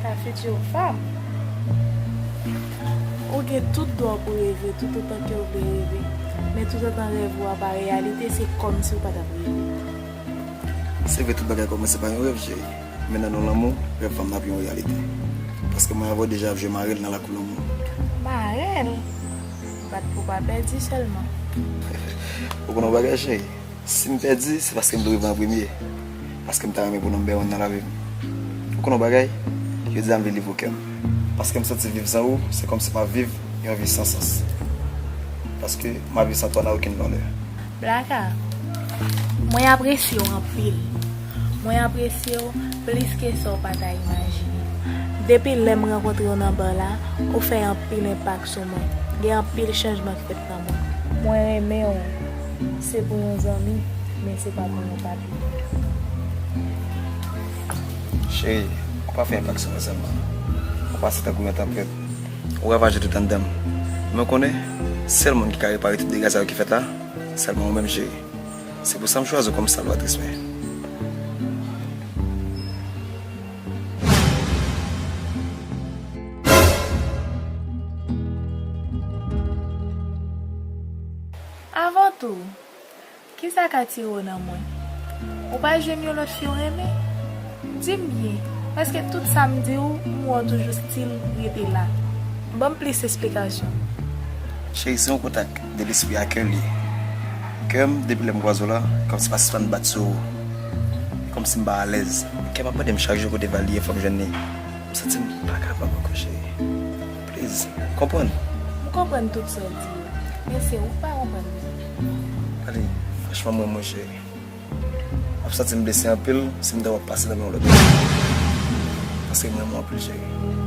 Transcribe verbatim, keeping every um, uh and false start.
La future femme. Ou gen tout dwa pou reve tout otan ke w vle reve. Men toutotan rèv ou a pa reyalite, se kòmsi w pa t ap reve. Se vre, tout bagay kòmanse pa yon rèv, cheri. Men nan non lanmou, rèv pa m nan ap yon reyalite. Paske mwen avè w deja ap jwe marèl nan lakou lanmou. Marèl? Bat pou pa pèdi sèlman. Ou konn yon bagay, cheri? Si m pèdi, se paske m te rive an premye. Paske m ta renmen pou number one nan lavi m. Ou konn yon bagay? Jodi a m vle livre w kè m. Paske m santi viv san ou, se kòmsi m ap viv yon vi san sans. Paske ma vie sans toi n'a aucune valeur. Blaka, mwen apresye w anpil. Mwen apresye w plis ke sa w pa ta imajine. Depi lè m rankontre w nan bar la, ou fè anpil enpak sou mwen. Gen anpil chanjman k fèt nan mwen. Mwen renmen w. Se pou yon zanmi, men se pa pou yon papi. Cheri, ou pa fè enpak sou mwen sèlman. Ou pase tankou yon tanpèt. Ou ravaje tout anndan m. Men w konnen, sèl moun ki ka repare tout dega sa yo ki fèt la, sèlman ou menm, cheri. Se pou sa m chwazi w kòm salvatris mwen. Avan tou, kisa k atire w nan mwen? Ou pa jwenn yon lòt fi w renmen? Di m byen, èske tout sa m di w, m wè w toujou still rete la? Ban m plis esplikasyon. Cheri, se yon kontak de lespri a kè l ye. Kè m, depi lè m kwaze w la, kòmsi pa sispann bat sou ou. Kòmsi m pa alèz. Kè m ap mande m chak jou kote Val ye, fò m jwenn li. M santi m pa kapab ankò, cheri. Please, konprann. M konprann tout sa w di yo, men se ou k pa konprann mwen. Ale, franchman, mwen, mwen, cheri. M ap santi m blese anpil si m ta wè w ap pase nan men yon lòt moun. Paske m renmen w anpil, cheri.